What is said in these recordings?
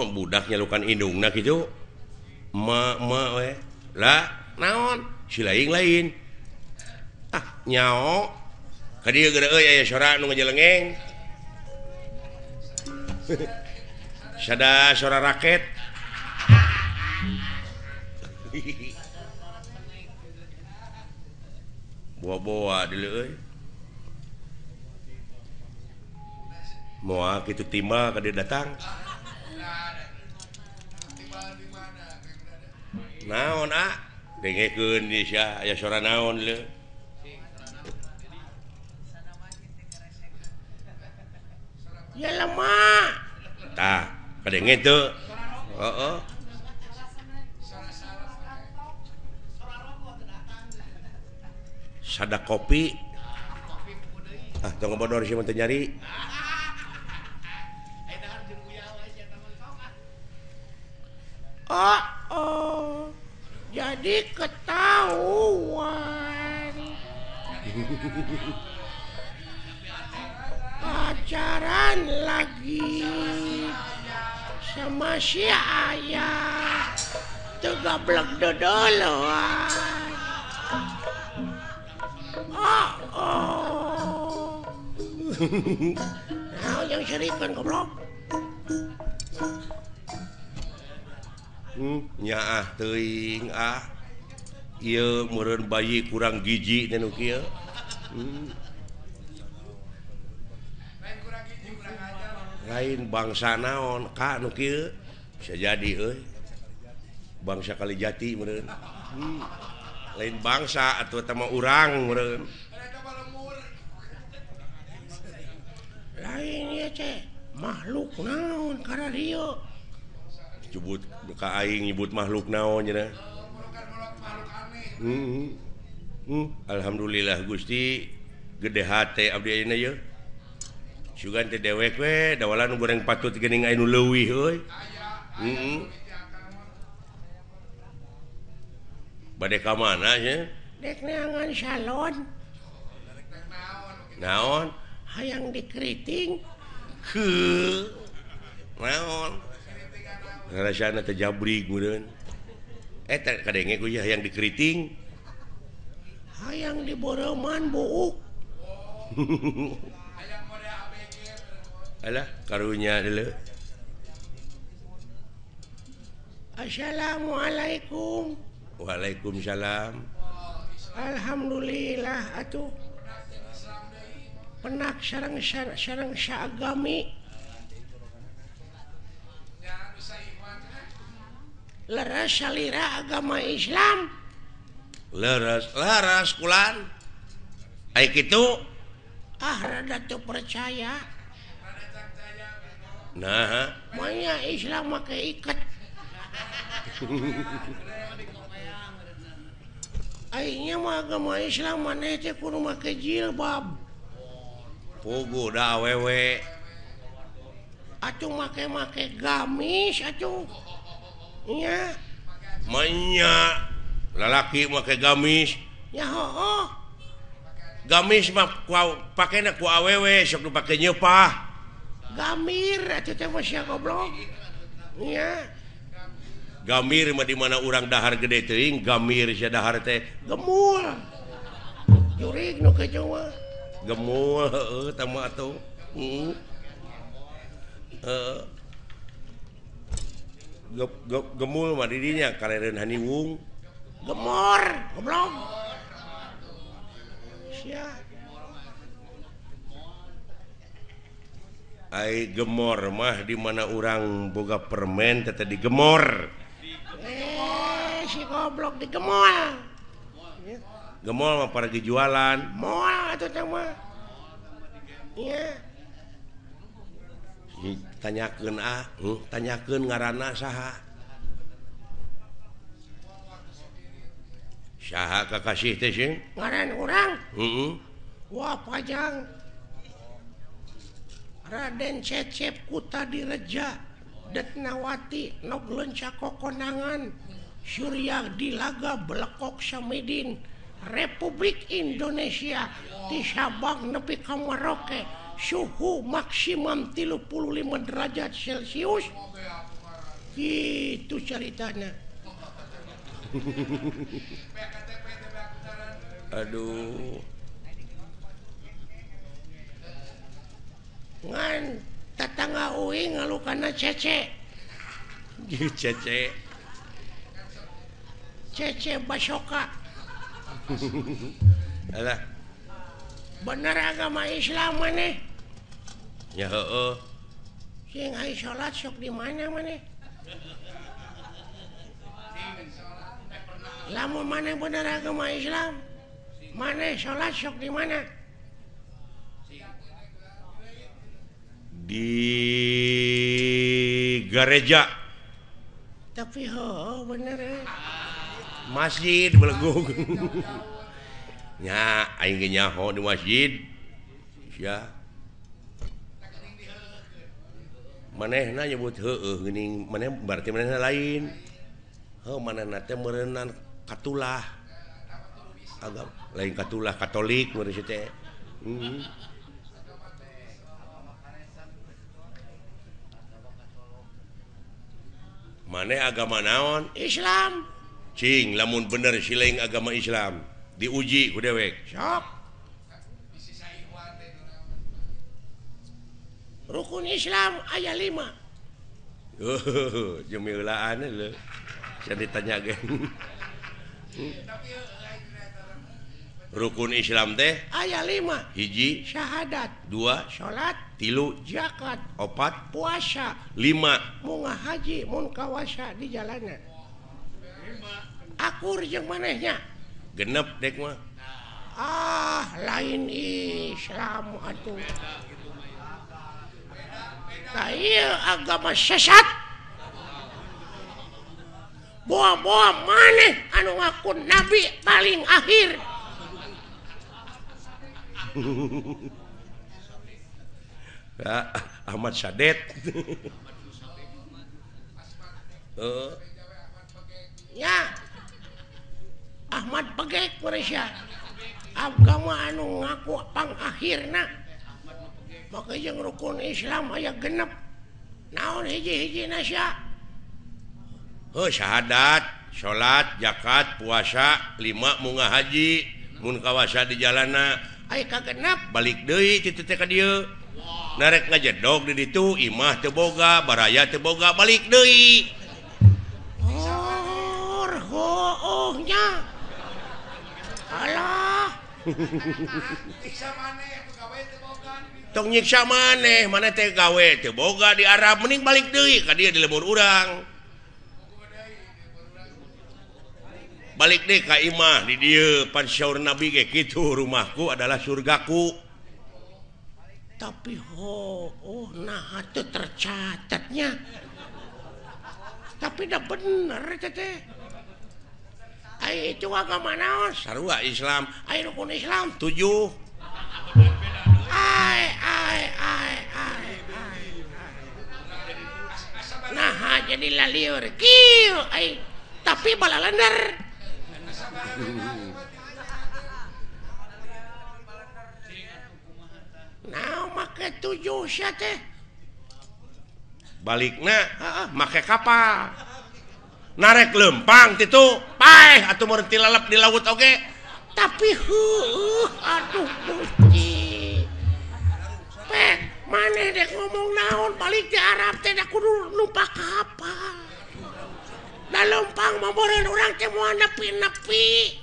Naon budak nyalukan indungna kitu ma ma we lah naon si lain lain ah nyao ka dieu geura euy aya sora nu ngajelengeng sada sora raket boa-boa deuleu euy moal kitu timbal ka dieu datang naon ah dengekeun di sia aya sora naon leu ya lemah tah kadenge teu heeh sada kopi ah tong ngebodor sia mah teu nyari oh oh jadi ketahuan pacaran lagi sama si ayah tuh gablek dodoloan oh oh nah, yang serikan goblok nyaah teuing ah ieu meureun bayi kurang gizi teh nu kieu lain bangsa naon ka nu kieu bisa jadi euy bangsa Kalijati meureun lain bangsa atuh eta mah urang meureun lain ieu teh makhluk naon kararieu nyebut ka aing nyebut makhluk naon cenah alhamdulillah Gusti gede hate abdi ayeuna ye sugan teh dewek we dawalan nu goreng patut geuning aya nu leuwih euy bade ka mana nya dek neangan salon naon hayang dikeriting heuh naon ngarasana teh jabrig meureun eta kadenge ku hayang dikeriting hayang diboreuman buuk alah karunya deuleu assalamualaikum waalaikumsalam alhamdulillah atuh penak sareng sareng saagami leres salira agama Islam leres leres kulan ai kitu ah rada teu percaya nah manya Islam make iket aingnya mah agama Islam maneh teh kudu make jilbab puguh da awewe atuh make-make gamis atuh nya manya lalaki make gamis nya hooh gamis mah pakena ku awewe sok dipake nyeupah gamir atuh teh mah sia goblok nya gamir mah di mana urang dahar gede teuing gamir sia dahar teh gemul jurig nu kitu mah gemul heueuh tah mah atuh heeh gemul mah di dinya karereun haniwung gemor goblok sia ai gemor mah di mana urang boga permen teh digemor si goblok digemol gemol mah paragi jualan moal atuh teh mah nya tanyakeun ah tanyakeun ngaranna saha saha kakasih teh sing ngaran urang heeh wah pajang Raden Cecep Kutadireja Detnawati nog leunca kokonangan Surya Dilaga Belekok Samidin Republik Indonesia di Sabang nepi ka Merauke suhu maksimum 35 derajat Celcius Gitu ceritanya. Aduh. Ngan tetangga uing ngalukana cece. Cece. Cece Basoka. Alah. Bener agama Islam maneh? Ya heueuh. Sing ai salat sok di mana maneh? Lamun maneh bener agama Islam, maneh salat sok di mana? Di gereja. Tapi heueuh bener masjid belegung. Nya aing ge nyaho di masjid. Sia. Manehna nyebut heueuh geuning, maneh berarti manehna lain. Heuh manehna teh meureunnan katulah. Agama lain katulah Katolik meureun si teh. Maneh agama naon? Islam. Cing lamun bener siling agama Islam diuji ku dewek. Sok. Rukun Islam aya 5. Jemilaan lho. Saya ditanya ge. Rukun Islam teh aya 5. Hiji syahadat, 2 salat, 3 zakat, 4 puasa, 5 munga haji mun kawasa di jalanan. Akur jeung manehnya. Genep dek mah. Ah, lain Islam atuh. Nah, ieu agama sesat. Boa-boa maneh anu ngaku nabi paling akhir. Ahmad Sadet. Ya. Ahmad Pegek Malaysia. Agama anu ngaku pangakhirna. Maka jeung rukun Islam aya genep. Naon hiji-hijina sia? Heuh syahadat, salat, zakat, puasa, 5 munga haji, mun kawasa di jalana. Aya kagenep balik deui kitu teh ka dieu. Narek ngajedog di ditu, imah teu boga, baraya teu boga, balik deui. Hoohnya. Alah. Tong nyiksa maneh, maneh teh gawe teu boga di Arab, mending balik deui ka dieu di lembur urang. Balik deui ka imah di dieu, pan saur Nabi ge kitu, rumahku adalah surgaku. Tapi hooh nah teu tercatatnya. Tapi dah bener teh. Ai itu agama naon? Sarua Islam. Ai rukun Islam 7. Ai ai ai ai. Nah jadi lalieur kieu ai tapi balalender. Nah make 7 sia teh. Balikna heeh make kapal. Narek lempang titu paeh atuh meureun tilalep di laut oge. Tapi heueuh aduh Gusti. Pek maneh dek ngomong naon balik di Arab teh da kudu numpak kapal. Da lempang mah meureun urang teh moal nepi-nepi.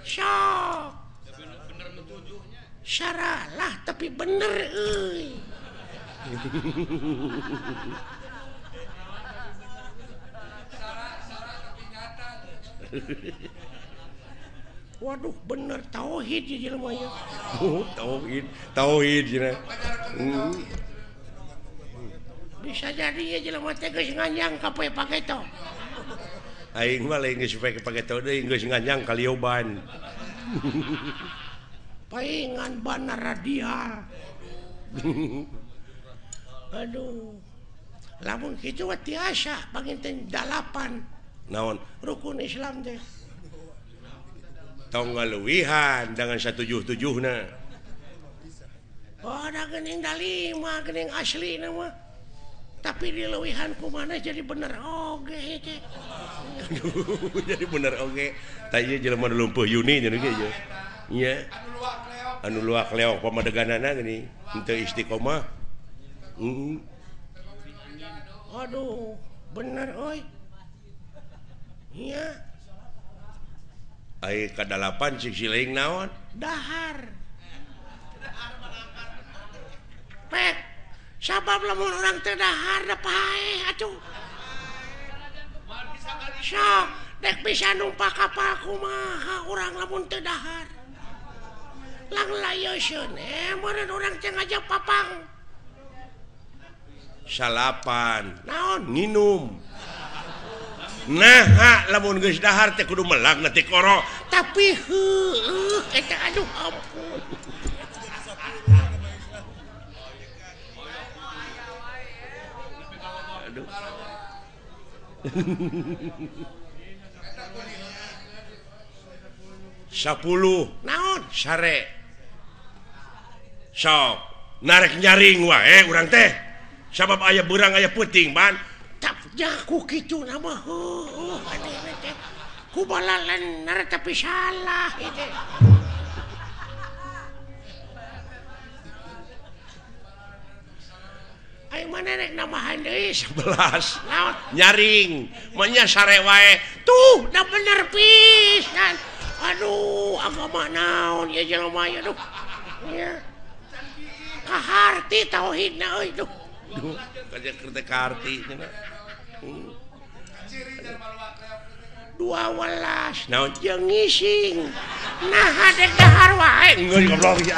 Sok. Saralah tapi bener euy. Waduh bener tauhid ya jelema nya. Oh, tauhid, tauhid cenah. Bisa jadi ya jelema teh geus nganyang ka poe pageto. Aing mah lain geus poe pageto deui geus nganyang ka lioban. Paingan bana radial. Aduh. Lamun kitu mah tiasa panginten 8. Naon rukun Islam teh. Tong ngaluwihan dengan 177na. Oh, da geuning da 5 geuning aslina mah. Tapi dileuwihan ku maneh jadi bener oge teh. Jadi bener oge. Tah ieu jelema nu lumpuh Yuni cenah ge ieu. Nya. Anu luak leok pamadeganana geuning henteu istiqomah. Heeh. Aduh, bener euy. Nya. Ai kadalapan cik siling naon? Dahar. Pek. Sabab lamun urang teu dahar da paeh atuh. Sok, dek bisa numpak kapal kumaha urang lamun teu dahar. Lang layoseun meureun urang teh ngajak papang. Salapan. Naon? Nginum. Nah, lamun geus dahar teh kudu melak na tikoro. Tapi heueuh eta aduh ampun. Aduh. 10 naon sare. Sok narek nyaring wae urang teh. Sabab aya beurang aya peuting ban. Tak jaku kitu na mah heueuh aneh teh. Ku balalener tapi salah ieu teh. Ayo mana rek nambahan deui 11. Naon? Nyaring, manya sare wae. Tuh, da bener pisan. Aduh, agama naon ya jelema ya duh. Nya. Kaharti tauhidna euy duh. Duh, kaja keur teh kaharti cenah. 12 Naon? Jeung ngising. Nah, dek dahar wae. Geus goblok ya.